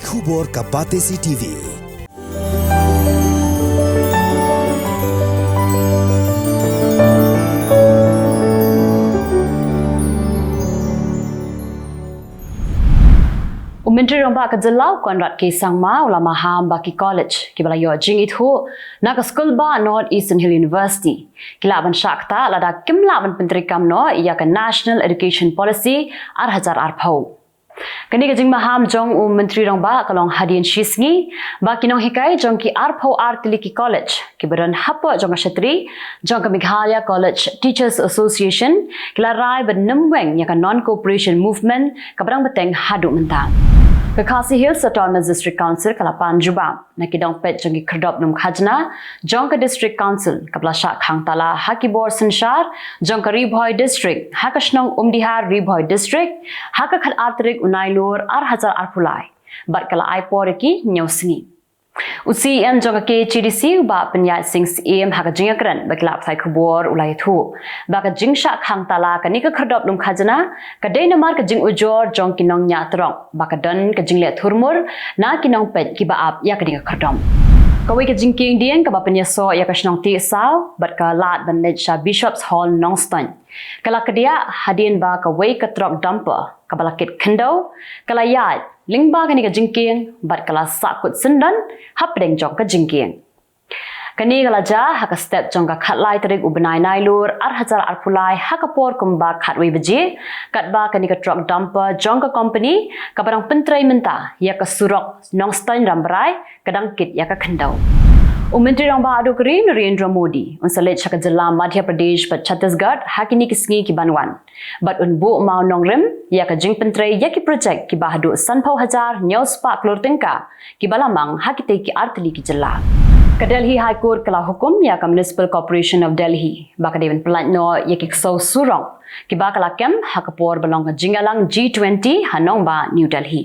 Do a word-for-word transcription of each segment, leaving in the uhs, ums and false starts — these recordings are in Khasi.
Khubor ka Batesi T V. U Myntri Rangbah ka jylla u Conrad K Sangma u la maham ba ki college kiba la ïoh jingithuh na ka School Bah North Eastern Hill University ki lah ban shah ktah lada kim lah ban pyntreikam noh ïa ka National Education Policy ar hajar arphew. Kane ka jingmaham jong u Myntri Rangbah ka long hadien shisngi ba ki nonghikai jong ki arphew ar tylli ki college kiba don hapoh jong ka shatri jong ka Meghalaya College Teachers Association ki la rai ban nym weng ïa ka non-cooperation movement kaba dang bteng haduh mynta. Ka Khasi Hills Autonomous District Council ka la pan jubab na ki dong peit jong ki khyrdop lum khajna jong ka District Council kaba la shah khang tala ha ki bor synshar jong ka Ri Bhoi District ha ka shnong Umdihar, Ri Bhoi District, ha ka khatar tarik u Nailur ar hajar arphew lai bad ka la ai por ïa ki hynñiew sngi. U C E M jong ka K H A D C u Bah Pynïaid Sing Syiem ha ka jingïakren bad ki lad pathai khubor u la ïathuh ba ka jingshah khang tala kane ka khyrdop lum khajna ka dei namar ka jingujor jong ki nongñiah trok ba ka don ka jingleh thurmur na ki nongpeit kiba ap ïa kane ka khyrdop. Kawei ka jingkieng dieng kaba pynïasoh ïa ka shnong Tiehsaw bad ka lad ban leit sha Bishops Hall Nongstoiñ ka la kdiah hadien ba kawei ka trok dumper kaba la kit khyndew ka la ïaid lyngba kane ka jingkieng bad ka la sahkut syndon hapdeng jong ka jingkieng. Kane ka la jia ha ka step jong ka khatlai tarik u bnai Nailur ar hajar arphew lai ha ka por kumba khatwei baje katba kane ka trok dumper jong ka company kaba dang pyntrei mynta ïa ka surok Nongstoiñ Rambrai ka dang kit ïa ka khyndew. U Myntri Rangbah Haduh ka Ri Narendra Modi un sa leit sha ka jylla Madhya Pradesh bad Chhattisgarh ha kine ki sngi ki ban wan bad un buh mawnongrim ïa ka jingpyntrei ïa ki projek kiba haduh sanphew hajar hynñiew spah klur tyngka kiba la mang ha kitei ki artylli ki jylla. Ka Delhi High Court ka la hukum ïa ka Municipal Corporation of Delhi ba ka dei ban pyllait noh ïa ki ksew surok kiba ka la kem ha ka por ba long ka jingïalang G twenty ha nongbah New Delhi.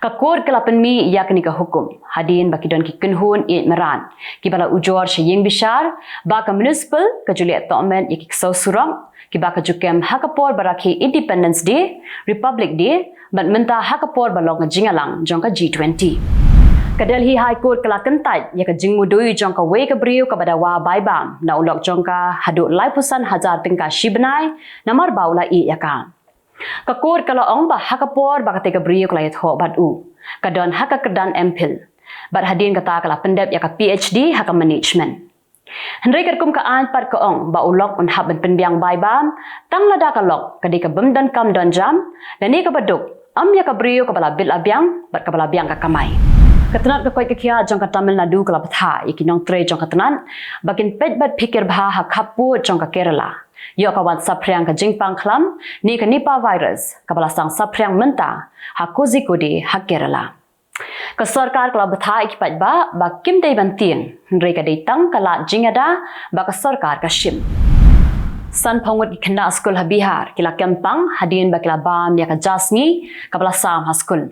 Ka court ka la pynmih ïa kane ka hukum hadien ba ki don ki kynhun ïeit mrad kiba la ujor sha ïing bishar ba ka municipal ka ju leh tohmet ïa ki ksew surok kiba ka ju kem ha ka por ba rakhe Independence Day, Republic Day bad mynta ha ka por ba long ka jingïalang jong ka G twenty. Ka Delhi High Court ka la kyntait ïa ka jingmudui jong kawei ka briew kaba dawa bai bam na u lok jong ka haduh laiphew san hajar tyngka shi bnai namar ba u la ïeh ïa ka. Ka court ka la ong ba ha ka por ba katei ka briew ka la ïathoh bad u ka don ha ka kyrdan M.Phil bad hadien kata ka la pyndep ïa ka Ph.D. ha ka management. Hynrei katkum ka aiñ pat ka ong ba u lok un hap ban pynbiang bai bam tang lada ka lok ka dei ka bym donkam donjam lane kaba duk, ym ïa ka briew kaba la bit la biang bad kaba la biang ka kamai. Ka tnat ka koit ka khiah jong ka Tamil Nadu ka la bthah ïa ki nongtrei jong ka tnat ba kin peit bad phikir bha ha khappud jong ka Kerala ïoh ka wat saphriang ka jingpang khlam ne ka Nipah virus kaba la sdang saphriang mynta ha Kozhikode ha Kerala. Ka sorkar ka la bthah ïa ki paidbah ba kim dei ban tieng hynrei ka dei tang ka lad jingïada ba ka sorkar ka shim. Sanphew ngut ki khynnah skul ha Bihar ki la kem pang hadien ba ki la bam ïa ka ja sngi kaba la sam ha skul.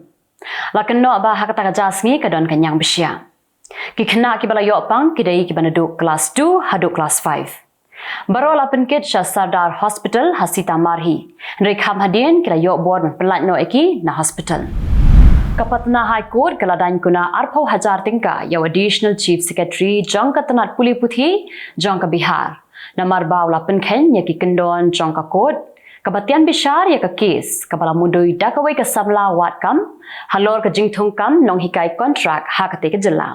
La kynnoh ba ha kata ka ja sngi ka don ka ñiang bishia. Ki khynnah kiba la ïoh pang ki dei kiba naduh klas two haduh klas five. Baroh la pynkit sha Sardar Hospital ha Sitamarhi hynrei kham hadien ki la ïoh bor ban pyllait noh ïa ki na hospital. Ka Patna High Court ka la daiñ kuna arphew hajar tyngka ïa u Additional Chief Secretary jong ka tnat pule puthi jong ka Bihar namar ba u la pynkheiñ ïa ki kyndon jong ka court kaba tian bishar ïa ka case kaba la mudui da kawei ka samla wad kam halor ka jingthung kam nonghikai contract ha katei ka jylla.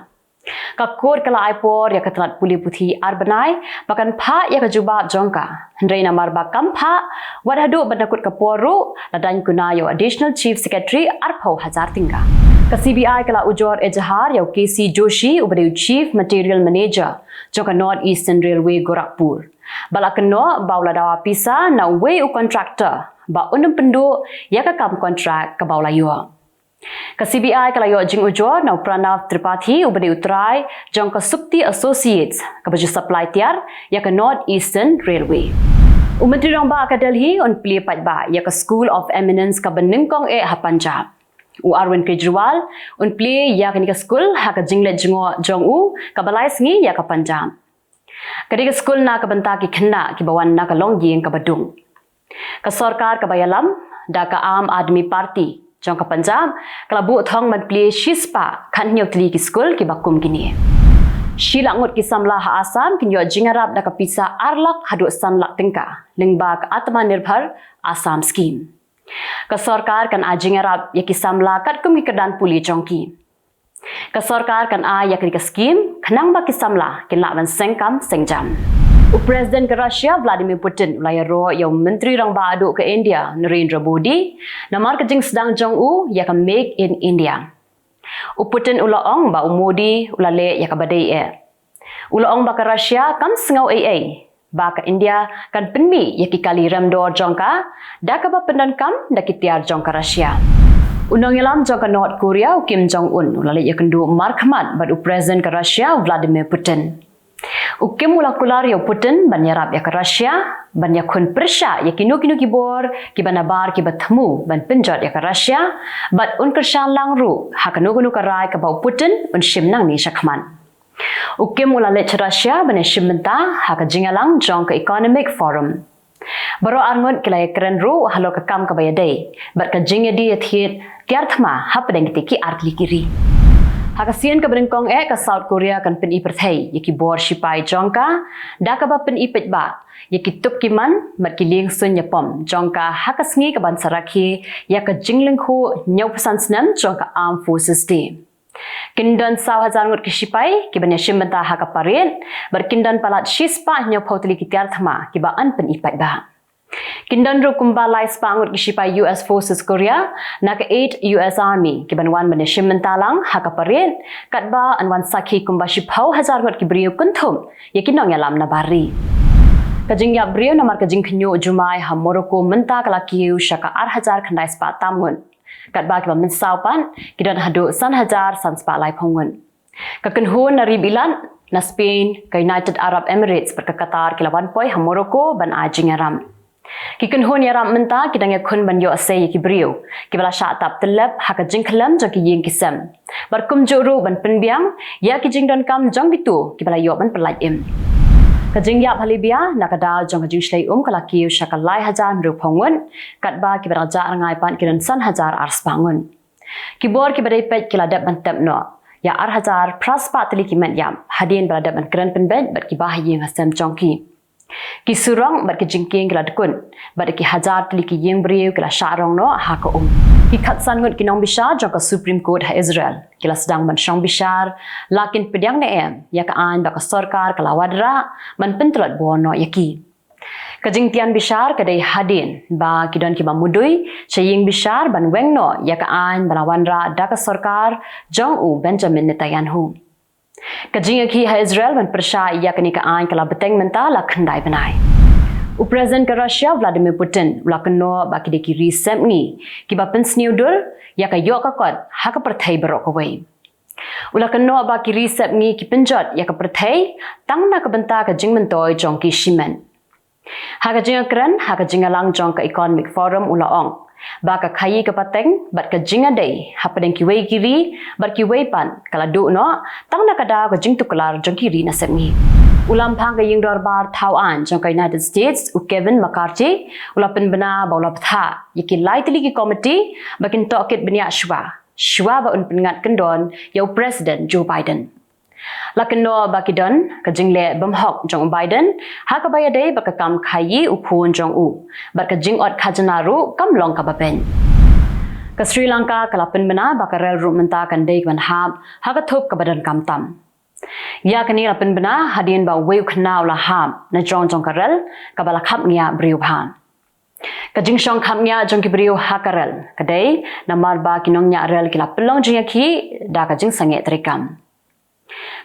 Ka court ka la ai por ïa ka tnat pule puthi ar bnai ba kan phah ïa ka jubab jong ka hynrei namar ba kam phah wat haduh ban da kut ka por ruh la daiñ kuna ïa u Additional Chief Secretary arphew hajar tyngka. Ka C B I ka la ujor ejahar ïa u K C Joshi uba dei u Chief Material Manager jong ka North Eastern Railway Gorakhpur ba la kynnoh ba u la dawa pisa na uwei u contractor ba un ym pynduh ïa ka kam contract kaba u la ïoh. Ka C B I ka la ïoh jingujor na u Pranav Tripathi uba dei u trai jong ka Sukti Associates kaba ju supply tiar ïa ka North Eastern Railway. U Myntri Rangbah ka Delhi un plie paidbah ïa ka School of Eminence kaba nyngkong eh ha Punjab. U Arvind Kejriwal un plie ïa kane ka skul ha ka jingleit jngoh jong u kaba lai sngi ïa ka Punjab. Ka dei ka skul na ka bynta ki khynnah kiba wan na ka longïing kaba dung. Ka sorkar kaba ïalam da ka Aam Aadmi Party jong ka Punjab ka la buh thong ban plie shispah khathynñiew tylli ki skul kiba kum kine. Shi lak ngut ki samla ha Assam kin ïoh jingïarap da ka pisa ar lak haduh san lak tyngka lyngba ka Atmanirbhar Assam Scheme. Ka sorkar kan ai jingïarap ïa ki samla katkum ki kyrdan pule jong ki. Ka sorkar kan ai ïa kane ka scheme khnang ba ki samla kin lah ban seng kam seng jam. U President ka Russia Vladimir Putin u la ïaroh ïa u Myntri Rangbah Duh ka India Narendra Modi namar ka jingsdang jong u ïa ka Make in India. U Putin u la ong ba u Modi u la leh ïa kaba dei eh. U la ong ba ka Russia kam sngew ei ei ba ka India kan pynmih ïa ki kali remdor jong ka da kaba pyndonkam da ki tiar jong ka Russia. U nongïalam jong ka North Korea u Kim Jong Un u la leit ïakynduh markhmat bad u President ka Russia Vladimir Putin. U Kim u la kular ïa u Putin ban ïarap ïa ka Russia ban ïakhun pyrshah ïa kino kino ki bor kiba nabar kiba thmu ban pynjot ïa ka Russia bad un kyrshan lang ruh ha kano kano ka rai kaba u Putin un shim nangne shakhmat. U Kim u la leit sha Russia ban ïashim bynta ha ka jingïalang jong ka Economic Forum. Baroh arngut ki la ïakren ruh halor ka kam kaba ïadei bad ka jingïadie ïathied tiar thma hapdeng kitei ki artylli ki ri. Ha ka sien kaba nyngkong eh ka South Korea kan pyni pyrthei ïa ki bor shipai jong ka da kaba pyni paidbah ïa ki tup ki man bad ki liengsuiñ ïapom jong ka ha ka sngi kaban sa rakhe ïa ka jinglyngkhuh hynñiewphew san snem jong ka Armed Forces Day. Kin don saw hajar ngut ki shipai kiban ïashim bynta ha ka parade bad kin don palat shispah hynñiewphew tylli ki tiar thma kiba yn pyni paidbah. Kin don ruh kumba laispah ngut ki shipai U S Forces Korea na ka Eighth U S Army kiban wan ban ïashim bynta lang ha ka parade katba yn wan sakhi kumba shiphew hajar ngut ki briew kynthup ïa ki nongïalam nabar ri. Ka jingïap briew namar ka jingkhynñiuh jumai ha Morocco mynta ka la kiew sha ka ar hajar khyndai spah tam ngut. Katba kiba mynsaw pat ki don haduh san hajar san spah laiphew ngut. Ka kynhun na ri Bilat, na Spain, ka United Arab Emirates bad ka Qatar ki la wan poi ha Morocco ban ai jingïarap. Ki kynhun ïarap mynta ki dang ïakhun ban ïoh sei ïa ki briew kiba la shah tap tyllep ha ka jingkhlem jong ki ïing ki sem bad kumjuh ruh ban pynbiang ïa ki jingdonkam jong kito kiba la ïoh ban pyllait im. Ka jingïap ha Libya na ka daw jong ka jingshlei um ka la kiew sha ka lai hajar hynriewphew ngut, katba kiba dang jah rngai pat ki don san hajar ar spah ngut. Ki bor kiba dei peit ki la dep ban tep noh ïa ar hajar phra spah tylli ki met ïap hadien ba la dep ban kren pynbeit bad kiba ha ïing ha sem jong ki. Ki surok bad ki jingkieng ki la dkut bad ki hajar tylli ki ïing briew ki la shah rong noh ha ka um. Ki khatsan ngut ki nongbishar jong ka Supreme Court ha Israel ki la sdang ban shong bishar la kin pdiang ne em ïa ka aiñ ba ka sorkar ka la wanrah ban pyntlot bor noh ïa ki. Ka jingtian bishar ka dei hadien ba ki don kiba mudui sha ïing bishar ban weng noh ïa ka aiñ ba la wanrah da ka sorkar jong u Benjamin Netanyahu. Ka jingïakhih ha Israel ban pyrshah ïa kane ka aiñ ka la bteng mynta la khyndai bnai. U President ka Russia Vladimir Putin u la kynnoh ba ki dei ki ri sepngi kiba pynsniew dur ïa ka ïoh ka kot ha ka pyrthei baroh kawei. U la kynnoh ba ki ri sepngi ki pynjot ïa ka pyrthei tang na ka bynta ka jingmyntoi jong ki shimet. Ha ka jingïakren ha ka jingïalang jong ka Economic Forum u la ong ba ka khaïi ka pateng bad ka jingïadei hapdeng kiwei ki ri bad kiwei pat ka la duh noh tang na ka daw ka jingtuklar jong ki ri na sepngi. U lamphang ka ïing dorbar thaw aiñ jong ka United States u Kevin McCarthy u la pynbna ba u la bthah ïa ki lai tylli ki komiti ba kin tohkit bniah shuwa shuwa ba un pynngat kyndon ïa u President Joe Biden. La kynnoh ba ki don ka jingleh bymhok jong u Biden ha kaba ïadei bad ka kam khaïi u khun jong u bad ka jingot khajna ruh kam long kaba beit. Ka Sri Lanka ka la pynbna ba ka rel ruh mynta kan dei kaban hap ha ka thup kaba donkam tam. Ïa kane la pynbna hadien ba uwei u khynnah u la hap na jrong jong ka rel kaba la khapngiah briew bha. Ka jingshong khapngiah jong ki briew ha ka rel ka dei namar ba ki nongñiah rel ki la pynlong jingïakhih da ka jingsangeh treikam.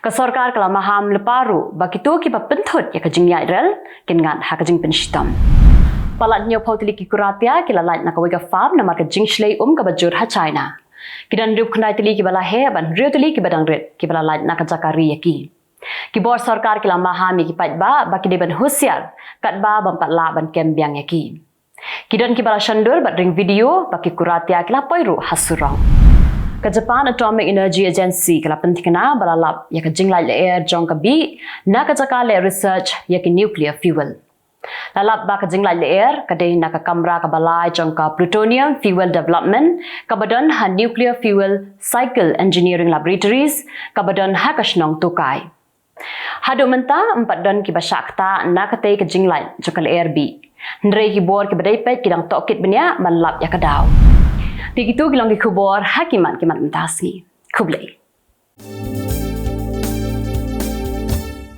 Ka sorkar ka la maham lypa ruh ba kito kiba pynthut ïa ka jingïaid rel kin ngat ha ka jingpynshitom. Palat hynñiewphew tylli ki kura tia ki la lait na kawei ka farm namar ka jingshlei um kaba jur ha China. Ki don hynriewphew khyndai tylli kiba la heh bad hynriew tylli kiba dang rit kiba la lait na ka jaka ri ïa ki. Ki bor sorkar ki la maham ïa ki paidbah ba ki dei ban husiar katba bym pat lah ban kem biang ïa ki. Ki don kiba la shondur bad ring video ba ki kura tia ki la poi ruh ha surok. Ka Japan Atomic Energy Agency ka la pynthikna ba la lap ïa ka jinglait lyer jong ka bih na ka jaka leh research ïa ki nuclear fuel. La lap ba ka jinglait lyer ka dei na ka kamra kaba lai jong ka Plutonium Fuel Development kaba don ha Nuclear Fuel Cycle Engineering Laboratories kaba don ha ka shnong Tokai. Haduh mynta ym pat don kiba shah ktah na katei ka jinglait jong ka lyer bih. Hynrei ki bor kiba dei peit ki dang tohkit bniah ban lap ïa ka daw. Te kito ki long ki khubor ha ki mat ki mat mynta sngi. Khublei.